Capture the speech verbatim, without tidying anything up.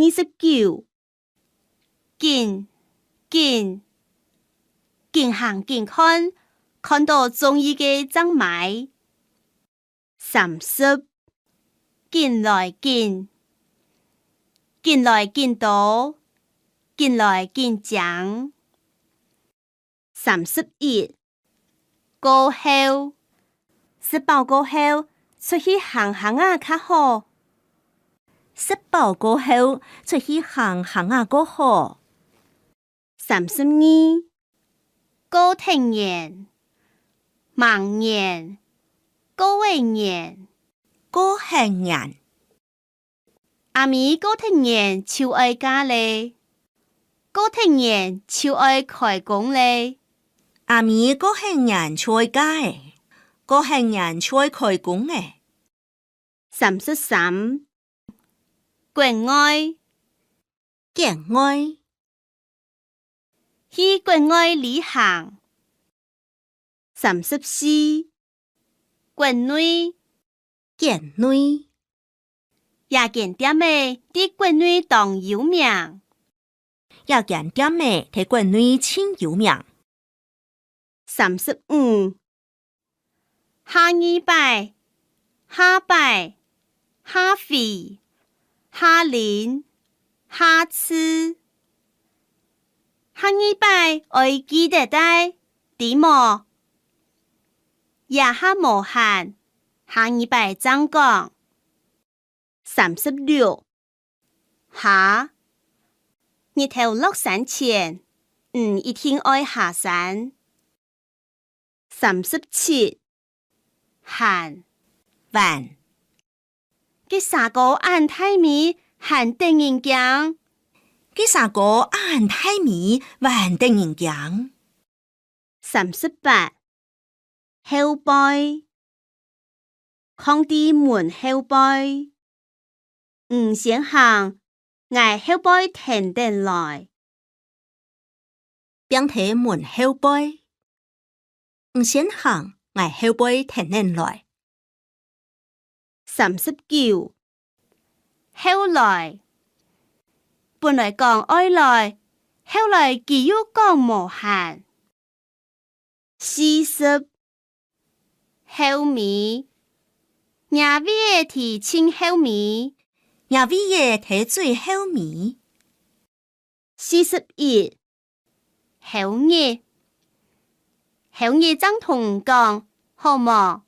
二十九，緊，緊，緊行緊看，看到中意个正買。三十，緊來緊，緊來緊多，緊來緊靚。 三十一，過後。食飽過後，出去行行仔較好。食飽過後，出去行行仔過好。三十二，過忒年，明年，過尾年，過後年。 阿咪過忒年就愛嫁咧，過忒年就愛開工咧。阿咪過忒年就愛嫁咧，過後年就愛開工咧。三十三，國外，國外。 去國外旅行。三十四，國內，國內。這間店仔在國內當有名。這間店仔在國內盡有名。三十五， 下二擺，下擺，下回，下輪，下次。下二擺愛記得帶，知無？這下無閒，下二擺正講。 三十六，下。日頭落山前，你一定愛下山。三十七，還，還。該蛇哥恁大尾，還得人驚。該蛇哥恁大尾，還得人驚。 三十八，後背。囥在門後背。你先行，𠊎後背跈等來。摒在門後背。你先行，𠊎後背跈等來。 三十九，後來。本來講愛來，後來佢又講無閒。四十，後尾。若位仔在盡後尾。若位仔在最後尾。 四十一，後日。後日正同你講，好無？